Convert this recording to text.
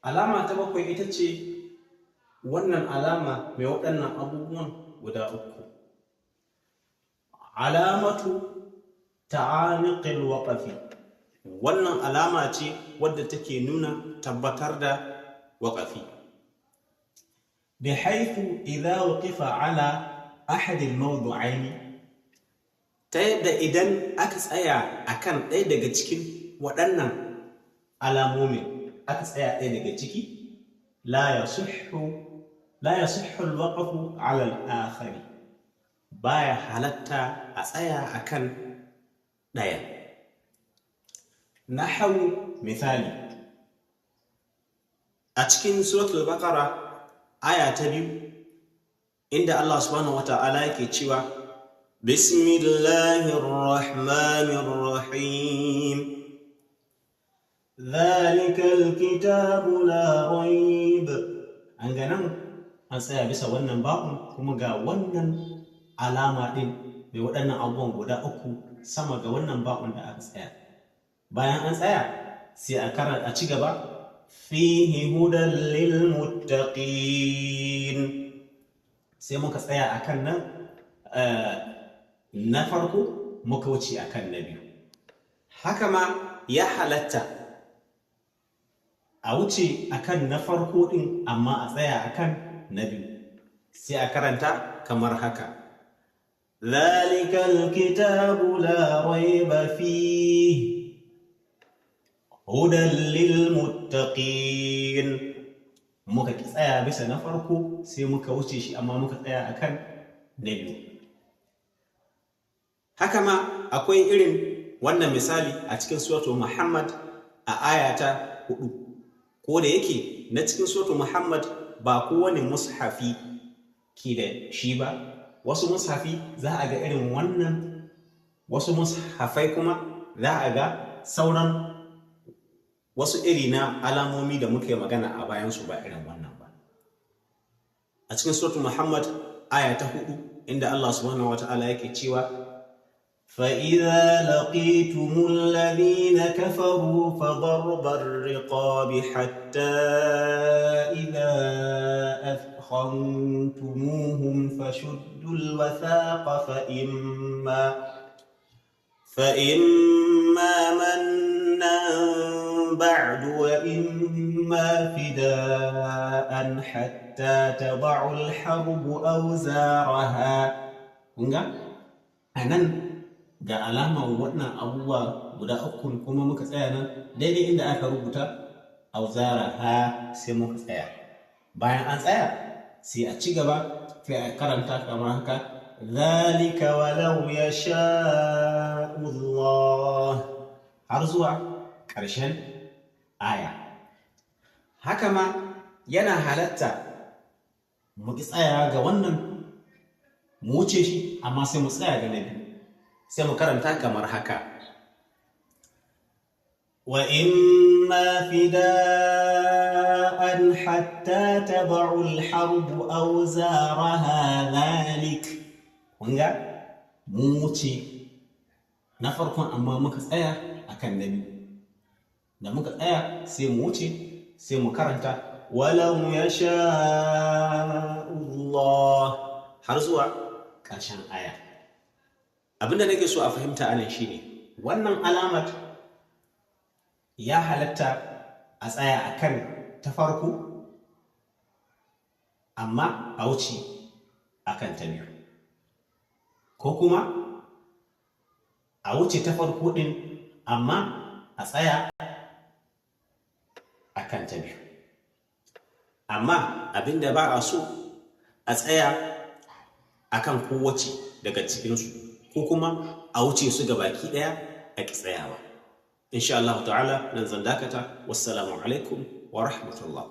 Alama ta bakwai ita ce wannan alama mai waɗannan abubuwan guda uku. Alamatu ta'aniqil waqafi. Wannan alama ce wadda take nuna tabbatar da waƙafi. Bihaythu idza wuqifa ala ahad al-mawdu'aini, ta yadda idan aka tsaya akan ɗaya daga cikin waɗannan alamomin, aka tsaya ɗaya daga ciki, la yasihhu al-waqfu ala al-akhari, baya halatta a tsaya akan ɗaya. Nahawu, misali, a cikin Suratul Baqara, aya ta 2, inda Allah subhanahu wata'ala yake cewa: "Bismillahir rahmanir rahim, zalikal kitabu la raib." An ga nan an tsaya bisa wannan ba'un, kuma ga wannan alama din mai waɗannan abubuwan guda uku sama ga wannan ba'un da aka tsaya. Bayan an tsaya, sai a karanta, a ci gaba: "Fihi hudan lil muttaqin." Sai muka tsaya akan nan na farko, muka wuce akan na biyu. Haka ma ya halatta a wuce akan na farko din, amma a tsaya akan na biyu, sai a karanta kamar haka: "ذلك الكتاب لا ريب فيه هدى للمتقين." Muka ki tsaya bisa na farko, sai muka wuce shi, amma muka tsaya akan na biyu. Haka ma akwai irin wannan misali a cikin Suratu Muhammad, a ayata 4. Ko da yake na cikin Suratu Muhammad ba kowane mushafi ke da shi ba. Wasu mushafi za a ga irin wannan, wasu mushafai kuma za a ga sauran wasu iri na alamomi da muke magana a bayansu, ba irin wannan ba. A cikin Suratu Muhammad, aya ta 4, inda Allah subhanahu wa ta'ala yake cewa: "فإذا لقيتم الذين كفروا فضرب الرقاب حتى إذا أثخنتموهم فشدوا الوثاق فإما منا بعد وإما فداء حتى تضع الحرب أوزارها." Kun ga a nan ga alamar wannan abubuwa guda uku, kuma muka tsaya nan daidai inda aka rubuta "auzaraha", sai muka tsaya. Bayan an tsaya, sai a ci gaba, sai a karanta kamar haka: "ذلك ولو يشاء الله", har zuwa ƙarshen aya. Haka ma yana halatta mu ki tsaya ga wannan, mu wuce shi, amma sai mu tsaya ga na biyu, sai mu karanta kamar haka: "وإما فداء حتى تضع الحرب أوزارها ذلك." Kun ga mun wuce na farkon, amma muka tsaya akan na biyu. Da muka tsaya, sai mu wuce, sai mu karanta "ولو يشاء الله", har zuwa ƙarshen aya. Abinda nake so a fahimta anan shine wannan alamar ya halatta a tsaya akan ta farko, amma a wuce akan ta biyu, ko kuma a wuce ta farko din, amma a tsaya akan ta biyu. Amma abinda ba a so, a tsaya akan kowace daga cikinsu, ko kuma a wuce su ga baki ɗaya, a ki tsayawa. Insha Allah ta'ala, nan zan dakata. Wassalamu alaikum wa rahmatullah.